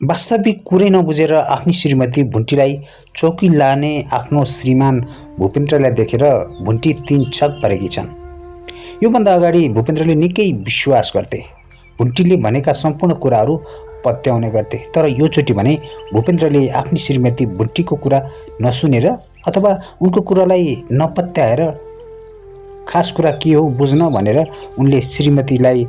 वास्तविक कुरै नबुझेर आफ्नी श्रीमती भुन्टीलाई चौकी लाने आफ्नो श्रीमान भूपेन्द्रलाई देखेर भुन्टी तीन छक परेकी छन्। योभन्दा अगाडि भूपेन्द्रले निकै विश्वास गर्थे, भुन्टीले भनेका सम्पूर्ण कुराहरू पत्याउने गर्थे। तर योचोटि भने भूपेन्द्रले आफ्नी श्रीमती भुन्टीको कुरा नसुनेर अथवा उनको कुरालाई नपत्याएर खास कुरा के हो बुझ्न भनेर उनले श्रीमतीलाई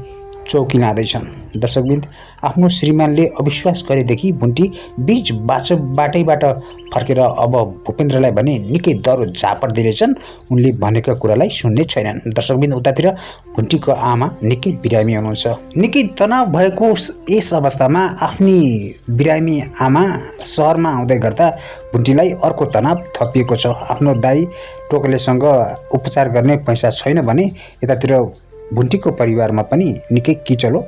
चौकी लाँदैछन्। दर्शकवृन्द, आफ्नो श्रीमानले अविश्वास गरेदेखि भुन्टी बीच बाटैबाट फर्केर अब भूपेन्द्रलाई भने निकै दह्रो झापड दिएछन्। उनले भनेका कुरालाई सुन्ने छैनन्। दर्शकवृन्द, उतातिर भुन्टीको आमा निकै बिरामी हुनुहुन्छ। निकै तनाव भएको यस अवस्थामा आफ्नी बिरामी आमा सहरमा आउँदै गर्दा भुन्टीलाई अर्को तनाव थपिएको छ। आफ्नो दाइ टोकलेसँग उपचार गर्ने पैसा छैन भने यतातिर भुन्टीको परिवारमा पनि निकै किचलो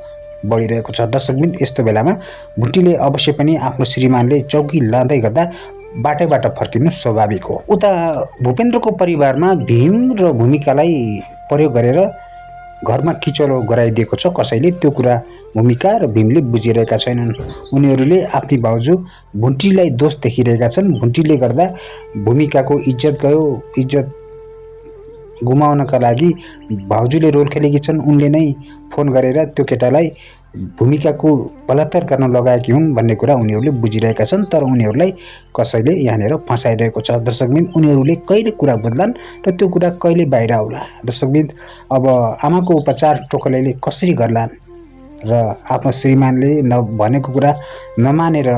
बढिरहेको छ। दर्शकवृन्द, यस्तो बेलामा भुन्टीले अवश्य पनि आफ्नो श्रीमानले चौकी लाँदै गर्दा बाटैबाट फर्किनु स्वाभाविक हो। उता भूपेन्द्रको परिवारमा भीम र भूमिकालाई प्रयोग गरेर घरमा किचलो गराइदिएको छ कसैले। त्यो कुरा भूमिका र भीमले बुझिरहेका छैनन्। उनीहरूले आफ्नी भाउजू भुन्टीलाई दोष देखिरहेका छन्। भुन्टीले गर्दा भूमिकाको इज्जत गयो, इज्जत गुमाउनका लागि भाउजूले रोल खेलेकी छन्। उनले नै फोन गरेर त्यो केटालाई भूमिकाको बलात्कार गर्न लगाएकी हुन् भन्ने कुरा उनीहरूले बुझिरहेका छन्। तर उनीहरूलाई कसैले यहाँनिर फसाइरहेको छ। दर्शकवृन्द, उनीहरूले कहिले कुरा बुझ्लान् र त्यो कुरा कहिले बाहिर आउला। दर्शकवृन्द, अब आमाको उपचार टोकलेले कसरी गर्लान् र आफ्नो श्रीमानले नभनेको कुरा नमानेर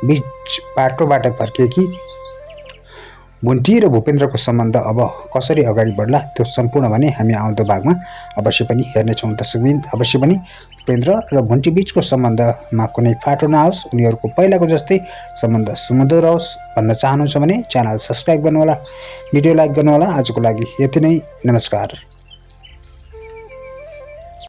बीच बाटोबाट फर्किएकी भुन्टी र भूपेन्द्रको सम्बन्ध अब कसरी अगाडि बढ्ला त्यो सम्पूर्ण भने हामी आउँदो भागमा अवश्य पनि हेर्नेछौँ। दर्शकवृन्द, अवश्य पनि भूपेन्द्र र भुन्टी बीचको सम्बन्धमा कुनै फाटो नआओस्, उनीहरूको पहिलाको जस्तै सम्बन्ध सुमधुर रहोस् भन्न चाहनुहुन्छ भने च्यानल सब्सक्राइब गर्नुहोला, भिडियो लाइक गर्नुहोला। आजको लागि यति नै, नमस्कार।